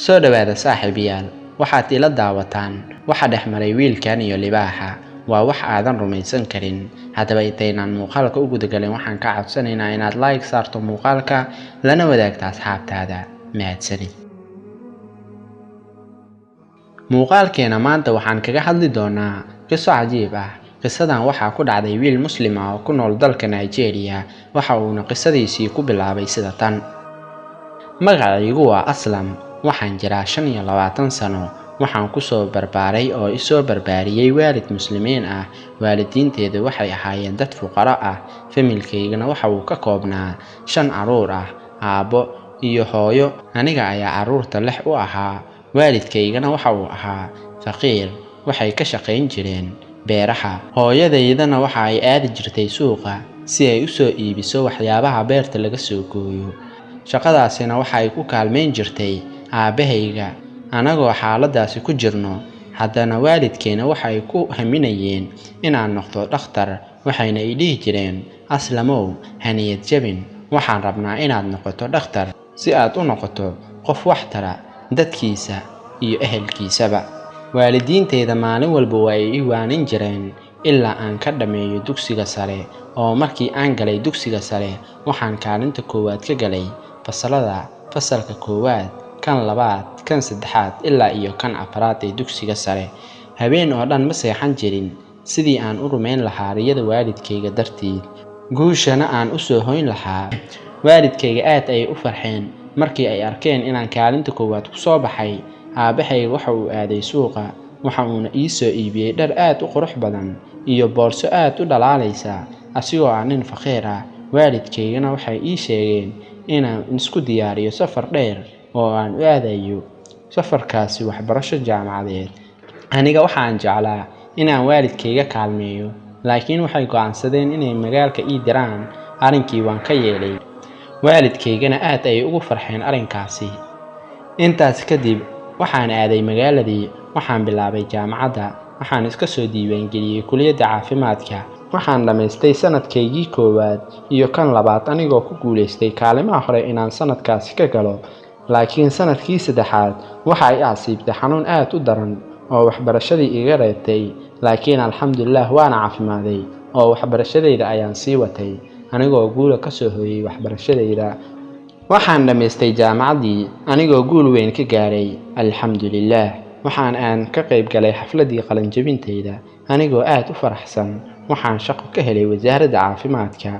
Soo dhawaada saaxiibayaal, waxaad ila daawataan waxa dhex maray wiilkan iyo libaaxa. Waa wax aadan rumaysan karin. Haddaba intaynaan muuqaalka u gudagalin, waxaan ka codsanaynaa inaad like saarto muuqaalka lana wadaagto asxaabtaada. Mahadsanid. Muuqaalkeena maanta waxaan kaga hadli doonaa qiso cajiib ah. Qisadan waxaa ku dhacday wiil Muslim ah oo ku nool dalka Nigeria. Waxa uuna qisadiisii ku bilaabay sida tan. Magacaygu waa Aslam, waxaan jiraa 25 sano. Waxaan ku soo barbaaray oo i soo barbaariyey waalid muslimiin ah. Waalidiinteedu waxay ahaayeen dad fuqaro ah. Familkaygana waxa uu ka koobnaa 5 carruur ah, aabbo iyo hooyo. Aniga ayaa carruurta 6 u ahaa. Waalidkaygana waxa uu ahaa faqiir. Waxay ka shaqayn jireen beeraha. Hooyadaydana waxa ay aadi jirtay suuqa si ay u soo iibiso waxyaabaha beerta laga soo gooyo. Shaqadaasina waxa ay ku kaalmayn jirtay aabbahayga. Anagoo xaaladaasi ku jirno, haddana waalidkeena waxa ay ku haminayeen inaan noqdo dhakhtar. Waxayna i dhihi jireen, Aslamow, ha niyad jabin, waxaan rabnaa inaad noqoto dhakhtar si aad u noqoto qof wax tara dadkiisa iyo ehelkiisaba. Waalidiinteyda maalin walba waa ay i waanin jireen ilaa aan ka dhammeeyo dugsiga sare. Oo markii aan galay dugsiga sare, waxaan kaalinta koowaad ka galay fasalada, fasalka koowaad, kan labaad, kan saddexaad ilaa iyo kan afraad ee dugsiga sare. Habeen oo dhan ma seexan jirin sidii aan u rumayn lahaa riyada waalidkayga dartiid, guushana aan u soo hoyn lahaa. Waalidkayga aad ayay u farxeen markii ay arkeen inaan kaalinta koowaad ku soo baxay. Aabbahayga waxa uu aaday suuqa, waxa uuna ii soo iibiyey dhar aad u qurux badan iyo boorso aad u dhalaalaysa, asigoo ah nin faqiir ah. Waalidkaygana waxay ii sheegeen inaan isku diyaariyo safar dheer oo aan u aadayo safarkaasi waxbarasho jaamacadeed. Aniga waxaan jeclaa inaan waalidkayga kaalmeeyo, laakiin waxay go'aansadeen inay magaalka ii diraan. Arrinkii waan ka yeelay. Waalidkaygana aad ayay ugu farxeen arrinkaasi. Intaas kadib waxaan aaday magaaladii, waxaan bilaabay jaamacadda, waxaan iska soo diiwaangeliyey kulliyadda caafimaadka. Waxaan dhammaystay sanadkaygii koowaad iyo kan labaad anigoo ku guulaystay kaalimaha hore inaan sanadkaasi ka galo. Laakiin sanadkii saddexaad waxa ay asiibtay xanuun aad u daran oo waxbarashadii iga reebtay. Laakiin alxamdulillah waana caafimaaday oo waxbarashadayda ayaan sii watay anigoo guula ka soo hooyay waxbarashadayda. Waxaan dhammaystay jaamacaddii anigoo guul weyn ka gaaray, alxamdulillah. Waxaan aan ka qayb galay xafladdii qalinjabintayda anigoo aad u faraxsan. Waxaan shaqo ka helay wasaaradda caafimaadka,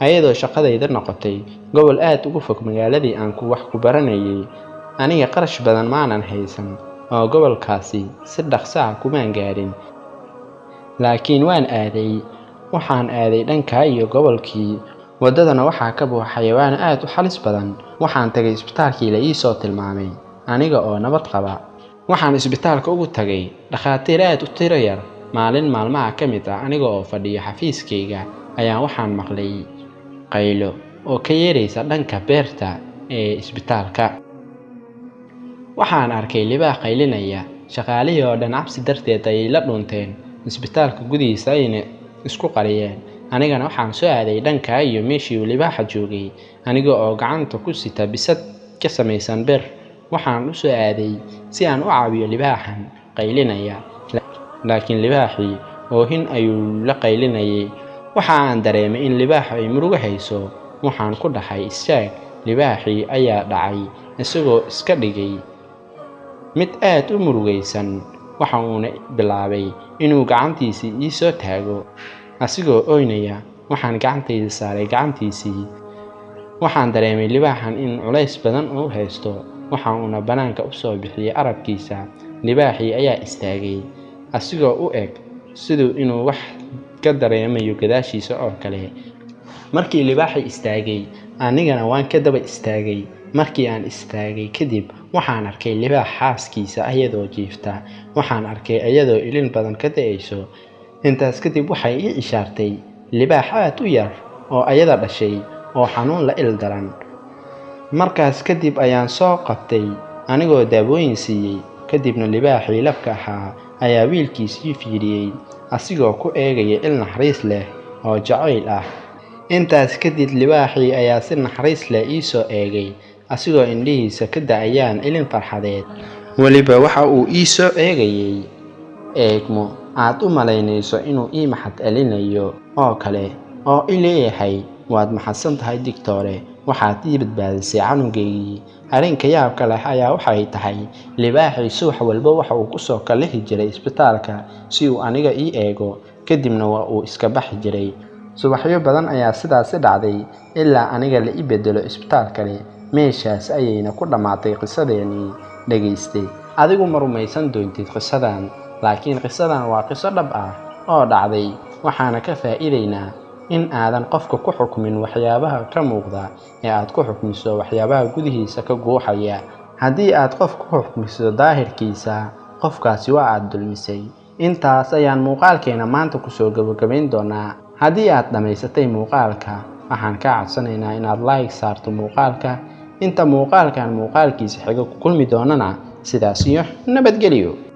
ayadoo shaqadayda noqotay gobol aad uga fog magaaladii aan ku wax ku baranayay. Aniga qarash badan maanan haysan oo gobolkaasi si dhaqso ah kumaan gaarin, laakiin waan aaday. Waxaan aaday dhanka iyo gobolkii. Waddadana waxaa ka buuxa xayawaan aad u halis badan. Waxaan tagay isbitaalkii la ii soo tilmaamay aniga oo nabad qaba. Waxaan isbitaalka ugu tagay dhakhaatiir aad u tiro yar. Maalin maalmaha ka mid ah aniga oo fadhiya xafiiskayga ayaan waxaan maqlay qaylo oo ka yeeraysa dhanka beerta ee isbitaalka. Waxaan arkay libaax qaylinaya. Shaqaalihii oo dhan cabsi darteed ayay la dhunteen. Isbitaalka gudihiisa ayayna isku qariyeen. Anigana waxaan soo aaday dhanka iyo meeshii uu libaaxa joogay, aniga oo gacanta ku sita bisad ka samaysan bir. Waxaan u soo aaday si aan u caawiyo libaaxan qaylinaya, laakiin libaaxii oohin ayuu la qaylinayay. Waxa aan dareemay in libaaxu ay murugo hayso. Waxaan ku dhahay istaag. Libaaxii ayaa dhacay isagoo iska dhigay mid aad u murugaysan. Waxa uuna bilaabay inuu gacantiisii ii soo taago asigoo ooynaya. Waxaan gacantayda saaray gacantiisii. Waxaan dareemay libaaxan in culays badan uu haysto. Waxa uuna bannaanka u soo bixiyey arabkiisa. Libaaxii ayaa istaagay asigoo u eg siduu inuu wax ka dareemayo gadaashiisa oo kale. Markii libaaxii istaagay, anigana waan ka daba istaagay. Markii aan istaagay kadib, waxaan arkay libaax xaaskiisa ayadoo jiifta. Waxaan arkay ayadoo ilin badan ka da'ayso. Intaas kadib waxay ii ishaartay libaax aad u yar oo ayada dhashay oo xanuun la il daran. Markaas kadib ayaan soo qabtay anigoo daawooyin siiyey. Kadibna libaaxii labka ahaa ayaa wiilkiisii fiiriyey asigoo ku eegaya il naxariis leh oo jacayl ah. Intaas kadib libaaxii ayaa si naxariis leh ii soo eegay asigoo indhihiisa ka da'ayaan ilin farxadeed. Weliba waxa uu ii soo eegayay eegmo aad u malaynayso inuu ii mahad celinayo oo kale, oo i leeyahay waad mahadsan tahay digtoore, waxaad ii badbaadisay canugaygii. Arrinka yaabka leh ayaa waxay tahay libaaxii subax walba waxa uu ku soo kalihi jiray isbitaalka si uu aniga ii eego, kadibna waa uu iska baxi jiray. Subaxyo badan ayaa sidaasi dhacday ilaa aniga la i beddelo isbitaal kale. Meeshaas ayayna ku dhammaatay qisadeenii. Dhagaystay, adigu ma rumaysan doontid qisadan, laakiin qisadan waa qiso dhab ah oo dhacday, waxaana ka faa'iidaynaa in aadan qofka ku xukmin waxyaabaha ka muuqda ee aad ku xukmiso waxyaabaha gudihiisa ka guuxaya. Haddii aad qof ku xukmiso daahirkiisa, qofkaasi waa aad dulmisay. Intaas ayaan muuqaalkeena maanta kusoo gabagabayn doonaa. Haddii aad dhammaysatay muuqaalka, waxaan kaa codsanaynaa inaad like saarto muuqaalka. Inta muuqaalkan muuqaalkiisa xiga ku kulmi doonana, sidaas iyo nabadgelyo.